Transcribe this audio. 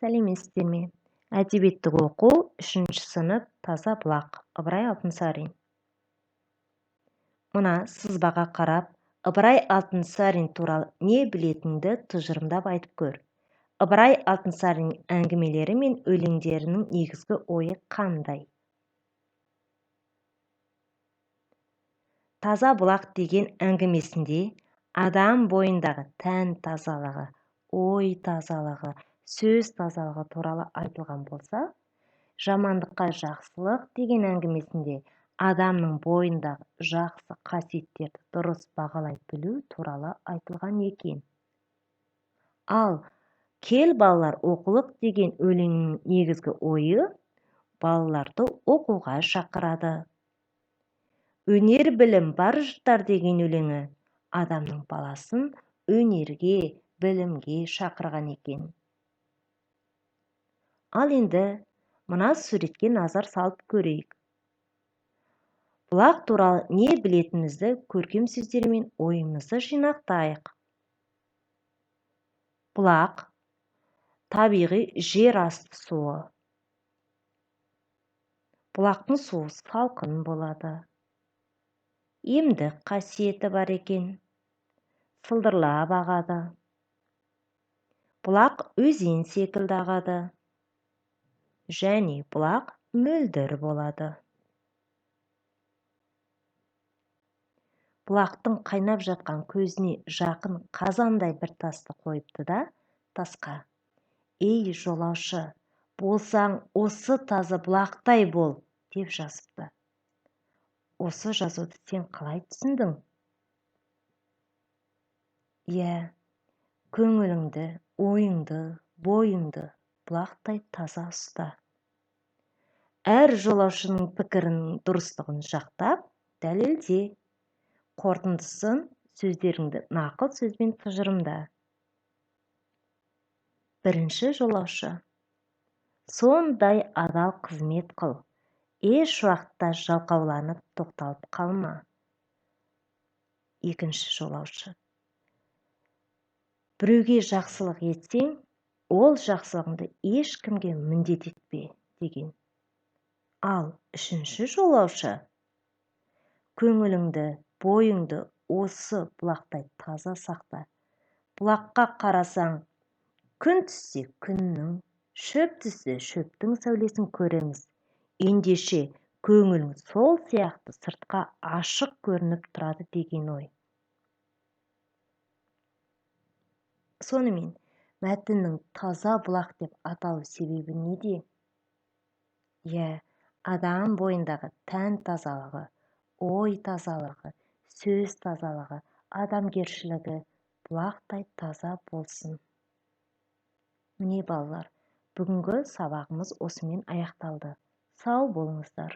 Сәлеметсіздер ме? Әдебиеттік оқу, 3 сынып, Таза бұлақ, Ыбырай Алтынсарин. Мына сызбаға қарап, Ыбырай Алтынсарин туралы не білетініңді тұжырымдап айтып көр. Ыбырай Алтынсариннің әңгімелері мен өлеңдерінің негізгі ойы қандай? Таза бұлақ деген әңгімесінде адам бойындағы тән тазалығы, ой тазалығы, сөз тазалығы туралы айтылған болса, жамандыққа жақсылық деген әңгімесінде адамның бойындағы жақсы қасиеттерді дұрыс бағалай білу туралы айтылған екен. Ал кел балалар оқулық деген өлеңнің негізгі ойы балаларды оқуға шақырады. Өнер білім бар жұрттар деген өлеңі адамның баласын өнерге, білімге шақырған екен. Ал енді мына суретке назар салып көрейік. Бұлақ туралы не білетінімізді көркем сөздермен ойымызды жинақтайық. Бұлақ табиғи жер асты суы. Бұлақтың суы салқын болады. Емдік қасиеті бар екен. Сылдырлап ағады. Бұлақ өзен секілді ағады. Және бұлақ мөлдір болады. Бұлақтың қайнап жатқан көзіне жақын қазандай бір тасты қойыпты да, тасқа: «Ей, жолаушы, болсаң осы таза бұлақтай бол», деп жазыпты. Осы жазуды сен қалай түсіндің? Иә, көңіліңді, ойыңды, бойыңды бұлақтай таза ұста. Әр жолаушының пікірінің дұрыстығын жақтап, дәлелде. Қорытындысын сөздеріңді нақыл сөзбен тұжырымда. Бірінші жолаушы: сондай адал қызмет қыл, еш уақытта жалқауланып тоқталып қалма. Екінші жолаушы: біреуге жақсылық етсең, ол жақсылығыңды ешкімге міндет етпе, деген. Ал үшінші жолаушы: көңіліңді, бойыңды осы бұлақтай таза сақта. Бұлаққа қарасаң, күн түссе күннің, шөп түссе шөптің сәулесін көреміз. Ендеше көңілің сол сияқты сыртқа ашық көрініп тұрады деген ой. Сонымен, мәтіннің таза бұлақ деп аталу себебі неде? Иә, адам бойындағы тән тазалығы, ой тазалығы, сөз тазалығы, адамгершілігі бұлақтай таза болсын. Міне балалар, бүгінгі сабағымыз осымен аяқталды. Сау болыңыздар.